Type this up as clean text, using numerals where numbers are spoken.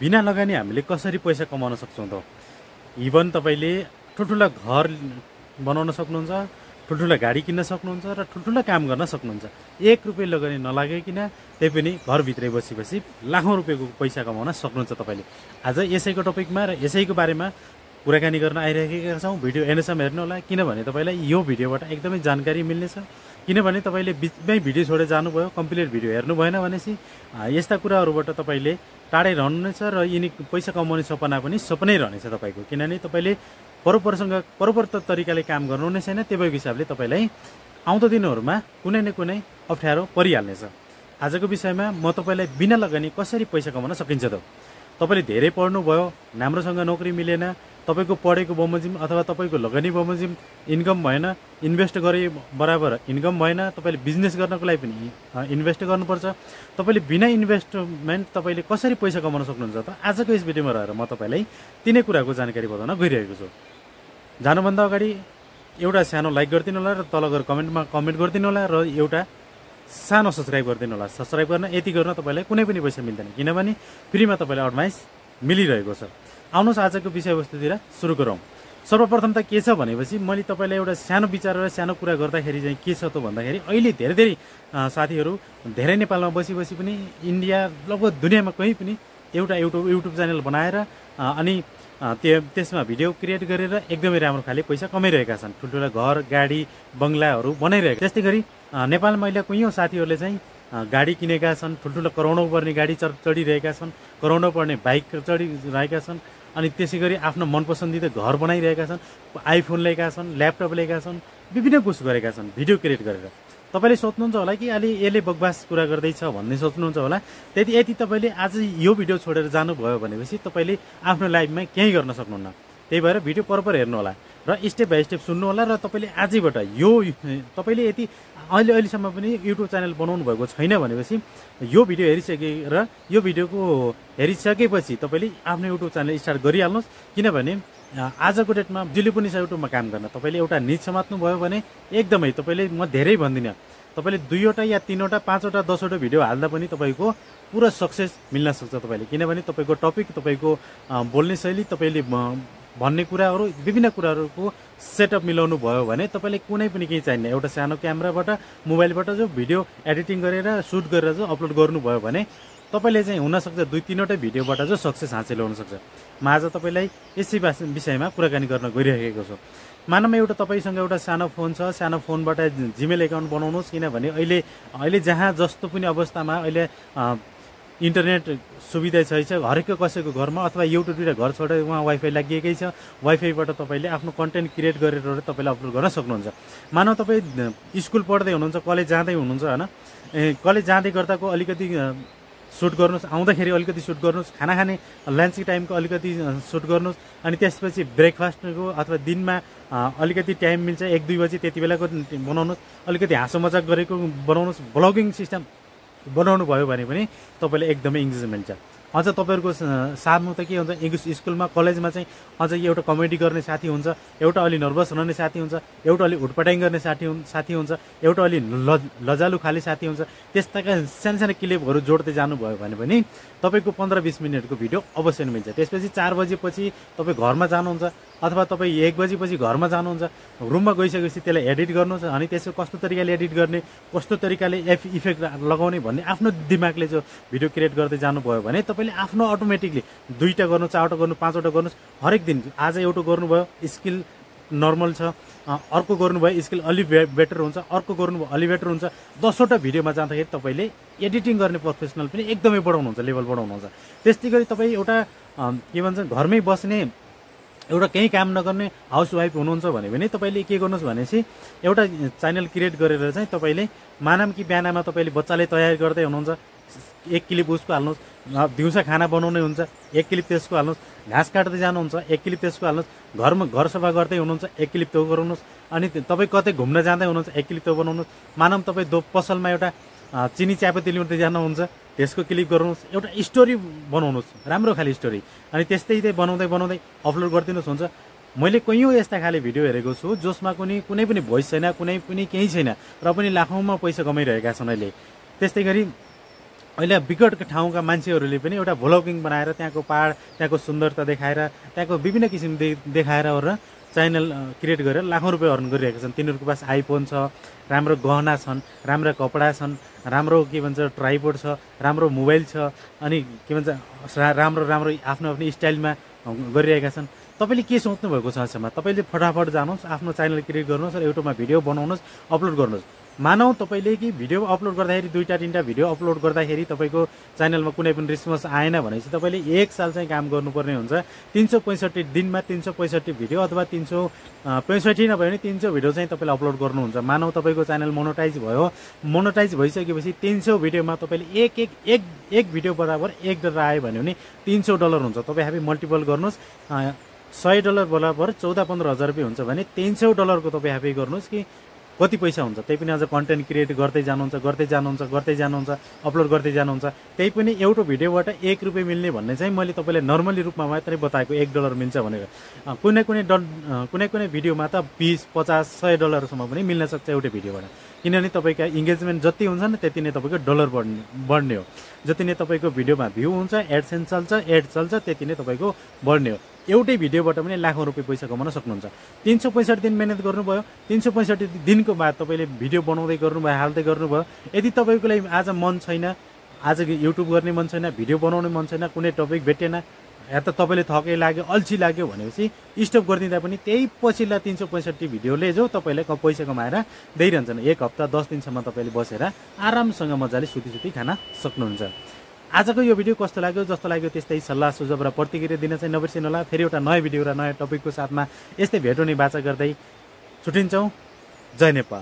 बिना लगानी हामीले कसरी पैसा कमाउन सक्छौं त? इभन तपाईले ठुलठुला घर बनाउन सक्नुहुन्छ, ठुलठुला गाडी किन्न सक्नुहुन्छ र ठुलठुला काम गर्न सक्नुहुन्छ। 1 रुपैयाँ लगानी नलागिकन त्यही पनि घरभित्रै बसी लाखौं रुपैयाँको पैसा कमाउन सक्नुहुन्छ तपाईले। आज यसैको टपिकमा र यसैको बारेमा कुराकानी गर्न आइरहेका छौं। भिडियो एन्डसम्म हेर्नु होला, किनभने तपाईलाई यो भिडियोबाट एकदमै जानकारी मिल्नेछ। किनभने तपाईले बिचमै भिडियो छोडेर जानुभयो, कम्प्लिट भिडियो हेर्नु भएन भनेपछि यस्ता कुराहरुबाट तपाईले टाढै रहनुहुनेछ र यिनी पैसा कमाउने सपना पनि सपनै रहनेछ तपाईको। किनभने तपाईले बरोबर तरिकाले काम गर्नुहुने छैन, त्यही भएको हिसाबले तपाईलाई आउँदो दिनहरुमा कुनै न कुनै अप्ठ्यारो परिहाल्नेछ। आजको विषयमा म तपाईलाई बिना लगानी कसरी पैसा कमाउन सकिन्छ त? तपाईले धेरै पढ्नु भयो, राम्रोसँग नोकरी मिलेन, तपाईको पढेको बमोजिम अथवा तपाईको लगानी बमोजिम इन्कम भएन, इन्भेस्ट गरे बराबर इन्कम भएन, तपाईले बिजनेस गर्नको लागि पनि इन्भेस्ट गर्नुपर्छ। तपाईले बिना इन्भेस्टमेन्ट तपाईले कसरी पैसा कमाउन सक्नुहुन्छ त? आजको यस भिडियोमा रहेर म तपाईलाई तीनै कुराको जानकारी बताउन गइरहेको छु। जानुभन्दा अगाडि एउटा सानो लाइक गरिदिनु होला र तल गएर कमेन्टमा कमेन्ट गरिदिनु होला र एउटा सानो सब्स्क्राइब गरिदिनु होला। सब्स्क्राइब गर्न यति गर्न तपाईलाई कुनै पनि पैसा मिल्दैन, किनभने फ्रीमा तपाईलाई एडभाइस मिलिरहेको छ। आउनुहोस् आजको विषयवस्तुतिर सुरु गरौँ। सर्वप्रथम त के छ भनेपछि मैले तपाईलाई एउटा सानो विचार र सानो कुरा गर्दाखेरि चाहिँ के छ त भन्दाखेरि अहिले धेरै साथीहरू धेरै नेपालमा बसी पनि इन्डिया लगभग दुनियाँमा कहीँ पनि एउटा युट्युब च्यानल बनाएर अनि त्यसमा भिडियो क्रिएट गरेर एकदमै राम्रो खाले पैसा कमाइरहेका छन्। ठुल्ठुला घर, गाडी, बंगलाहरू बनाइरहेका। त्यस्तै गरी नेपालमा अहिले कयौं साथीहरूले चाहिँ गाडी किनेका छन्, ठुल्ठुला करोडौं पर्ने गाडी चढिरहेका छन्, करोडौं पर्ने बाइक चढिरहेका छन्, अनि त्यसैगरी आफ्नो मनपसन्दिदा घर बनाइरहेका छन्, आइफोन लिएका छन्, ल्यापटप लिएका छन्, विभिन्न कुछ गरेका छन् भिडियो क्रिएट गरेर। तपाईले सोच्नुहुन्छ होला कि अलि यसले बकवास कुरा गर्दैछ भन्ने सोच्नुहुन्छ होला। यदि तपाईले आज यो भिडियो छोडेर जानुभयो भनेपछि तपाईले आफ्नो लाइफमा केही गर्न सक्नुहुन्न। त्यही भएर भिडियो बराबर हेर्नु होला र स्टेप बाइ स्टेप सुन्नु होला र तपाईले आजैबाट यो तपाईले यदि अहिलेसम्म पनि युट्युब च्यानल बनाउनु भएको छैन भनेपछि यो भिडियो हेरिसकेर यो भिडियोको हेरिसकेपछि तपाईले आफ्नो युट्युब च्यानल स्टार्ट गरिहाल्नुहोस्। किनभने आजको डेटमा जसले पनि युट्युबमा काम गर्न तपाईले एउटा निच समात्नु भयो भने एकदमै तपाईले म धेरै भन्दिनँ, तपाईले 2 वटा या 3 वटा 5 वटा 10 वटा भिडियो हाल्दा पनि तपाईको पुरा सक्सेस मिल्न सक्छ तपाईले। किनभने तपाईको टपिक, तपाईको बोल्ने शैली, तपाईले भन्ने कुराहरू, विभिन्न कुराहरूको सेटअप मिलाउनु भयो भने तपाईले कुनै पनि केही चाहिन्न। एउटा सानो क्यामेराबाट मोबाइलबाट जो भिडियो एडिटिङ गरेर सुट गरेर जो अपलोड गर्नुभयो भने तपाईले चाहिँ हुन सक्छ 2-3 वटा भिडियोबाट जो सक्सेस हासिल हुन सक्छ। म आज तपाईलाई यसै विषयमा कुराकानी गर्न गइरहेको छु। मानव एउटा तपाईसँग एउटा सानो फोन छ, सानो फोनबाट जीमेल एकाउन्ट बनाउनुहोस्। किनभने अहिले जहाँ जस्तो पनि अवस्थामा अहिले इन्टरनेट सुविधा छैन हरेक कसैको घरमा, अथवा एउटा दुईटा घर छोडेर उहाँ वाइफाई लागिएकै छ। वाइफाईबाट तपाईले आफ्नो कन्टेन्ट क्रिएट गरेर तपाईले अपलोड गर्न सक्नुहुन्छ। मानव तपाई स्कुल पढ्दै हुनुहुन्छ, कलेज जाँदै हुनुहुन्छ हैन, कलेज जाँदै गर्दाको अलिकति सुट गर्नुस्, आउँदाखेरि अलिकति सुट गर्नुस्, खाना खाने लन्च टाइमको अलिकति सुट गर्नुस्, अनि त्यसपछि ब्रेकफास्टको अथवा दिनमा अलिकति टाइम मिल्छ 1-2 बजे त्यति बेलाको बनाउनुस्, अलिकति हाँसो मजाक गरेको बनाउनुस्। ब्लगिङ सिस्टम बनाउनु भयो भने पनि तपाईले एकदमै इन्गेजमेन्ट छ। अझ तपाईहरुको साथमा त के हुन्छ, स्कुलमा कलेजमा चाहिँ अझ एउटा कमेडी गर्ने साथी हुन्छ, एउटा अलि नर्भस रहने साथी हुन्छ, एउटा अलि उटपटाङ गर्ने साथी हुन्छ, एउटा अलि लजालु खाले साथी हुन्छ। त्यस्ताका सानो क्लिपहरु जोड्दै जानुभयो भने पनि तपाईको 15-20 मिनेटको भिडियो अवश्य मिल्छ। त्यसपछि 4 बजेपछि तपाई घरमा जानुहुन्छ अथवा तपाई 1 बजेपछि घरमा जानुहुन्छ, रुममा गइसकेपछि त्यसलाई एडिट गर्नुहोस्। अनि त्यसको कस्तो तरिकाले एडिट गर्ने, कस्तो तरिकाले इफेक्ट लगाउने भन्ने आफ्नो दिमागले जो भिडियो क्रिएट गर्दै जानुभयो भने तपाईले आफ्नो अटोमेटिकली 2टा गर्नु, 4वटा गर्नु, 5वटा गर्नु, हरेक दिन आज एउटा गर्नुभयो स्किल नर्मल छ, अर्को गर्नुभयो स्किल अलि बेटर हुन्छ, अर्को गर्नुभयो अलि बेटर हुन्छ। 10वटा भिडियोमा जाँदाखेरि तपाईले एडिटिङ गर्ने प्रोफेसनल पनि एकदमै बढाउनुहुन्छ, लेभल बढाउनुहुन्छ। त्यस्तै गरी तपाई एउटा के भन्छ घरमै बस्ने एउटा केही काम नगर्ने हाउसवाइफ हुनुहुन्छ भने पनि तपाईले के गर्नुहोस् भनेपछि एउटा च्यानल क्रिएट गरेर चाहिँ तपाईले मानम कि बिहानमा तपाईले बच्चाले तयार गर्दै हुनुहुन्छ, 1 क्लिप उसको हाल्नुहोस्। दिउँसो खाना बनाउने हुन्छ, 1 क्लिप त्यसको हाल्नुहोस्। घाँस काट्दै जानुहुन्छ, 1 क्लिप त्यसको हाल्नुहोस्। घर सफा गर्दै हुनुहुन्छ, 1 क्लिप त्यो गराउनुहोस्। अनि तपाई कतै घुम्न जाँदै हुनुहुन्छ, 1 क्लिप त्यो बनाउनुहोस्। मानम तपाई पसलमा एउटा चिनी चियापत्ती ल्याउँदै जानुहुन्छ, त्यसको क्लिप गर्नुहोस्। एउटा स्टोरी बनाउनुहोस्, राम्रो खाले स्टोरी, अनि त्यस्तै बनाउँदै अपलोड गरिदिनुहोस्। हुन्छ। मैले कयौं यस्ता खाले भिडियो हेरेको छु जसमा कुनै पनि भोइस छैन, कुनै पनि केही छैन र पनि लाखौंमा पैसा कमाइरहेका छन् अहिले। त्यस्तै गरी अहिले विकटको ठाउँका मान्छेहरूले पनि एउटा भ्लगिङ बनाएर त्यहाँको पहाड त्यहाँको सुन्दरता देखाएर त्यहाँको विभिन्न किसिम देखाएर र च्यानल क्रिएट गरेर लाखौँ रुपियाँ अर्न गरिरहेका छन्। तिनीहरूको पास आइफोन छ, राम्रो गहना छन्, राम्रा कपडा छन्, राम्रो के भन्छ ट्राइपोड छ, राम्रो मोबाइल छ, अनि के भन्छ राम्रो राम्रो आफ्नो आफ्नो स्टाइलमा गरिरहेका छन्। तपाईँले के सोच्नु भएको छ यसमा? तपाईँले फटाफट जानुहोस्, आफ्नो च्यानल क्रिएट गर्नुहोस् र युट्युबमा भिडियो बनाउनुहोस्, अपलोड गर्नुहोस्। मानौ तपाईँले कि भिडियो अपलोड गर्दाखेरि 2-3टा भिडियो अपलोड गर्दाखेरि तपाईँको च्यानलमा कुनै पनि रिस्पोन्स आएन भनेपछि तपाईँले 1 साल चाहिँ काम गर्नुपर्ने हुन्छ। 365 दिनमा 365 भिडियो अथवा 365 नभए पनि 300 भिडियो चाहिँ तपाईँले अपलोड गर्नुहुन्छ। मानौ तपाईँको च्यानल मोनेटाइज भयो, मोनेटाइज भइसकेपछि 300 भिडियोमा तपाईँले एक भिडियो बराबर $1 आयो भने $300 हुन्छ। तपाईँ हामी मल्टिपल गर्नुहोस्, $100 बराबर 14-15 हजार रुपियाँ हुन्छ भने $300 को तपाईँ हामी गर्नुहोस् कि कति पैसा हुन्छ। त्यही पनि अझ कन्टेन्ट क्रिएट गर्दै जानुहुन्छ, अपलोड गर्दै जानुहुन्छ। त्यही पनि एउटा भिडियोबाट $1 मिल्ने भन्ने चाहिँ मैले तपाईँलाई नर्मली रूपमा मात्रै बताएको $1 मिल्छ भनेर। कुनै भिडियोमा त $20, $50, $100 सम्म पनि मिल्न सक्छ एउटा भिडियोबाट। किनभने तपाईँका इङ्गेजमेन्ट जति हुन्छ नि त्यति नै तपाईँको डलर बढ्ने हो। जति नै तपाईँको भिडियोमा भ्यू हुन्छ, एडसेन्स चल्छ, एड चल्छ, त्यति नै तपाईँको बढ्ने हो। एउटै भिडियोबाट पनि लाखौँ रुपियाँ पैसा कमाउन सक्नुहुन्छ। 365 दिन मेहनत गर्नुभयो, 365 दिनको बाद तपाईँले भिडियो बनाउँदै गर्नुभयो, हाल्दै गर्नुभयो। यदि तपाईँको लागि आज मन छैन, आज युट्युब गर्ने मन छैन, भिडियो बनाउने मन छैन, कुनै टपिक भेटेन, या त तपाईँले थकै लाग्यो, अल्छी लाग्यो भनेपछि स्टप गरिदिँदा पनि त्यही पछिल्ला 365 भिडियोले जो तपाईँलाई पैसा कमाएर दिइरहन्छन्। 1 हप्ता 10 दिनसम्म तपाईँले बसेर आरामसँग मजाले सुती खान सक्नुहुन्छ। आजको यो भिडियो कस्तो लाग्यो? जस्तो लाग्यो त्यस्तै सल्लाह सुझाव र प्रतिक्रिया दिन चाहिँ नबिर्सिनु होला। फेरि एउटा नयाँ भिडियो र नयाँ टपिकको साथमा यस्तै भेट हुने बाचा गर्दै छुट्टिन्छौँ। जय नेपाल।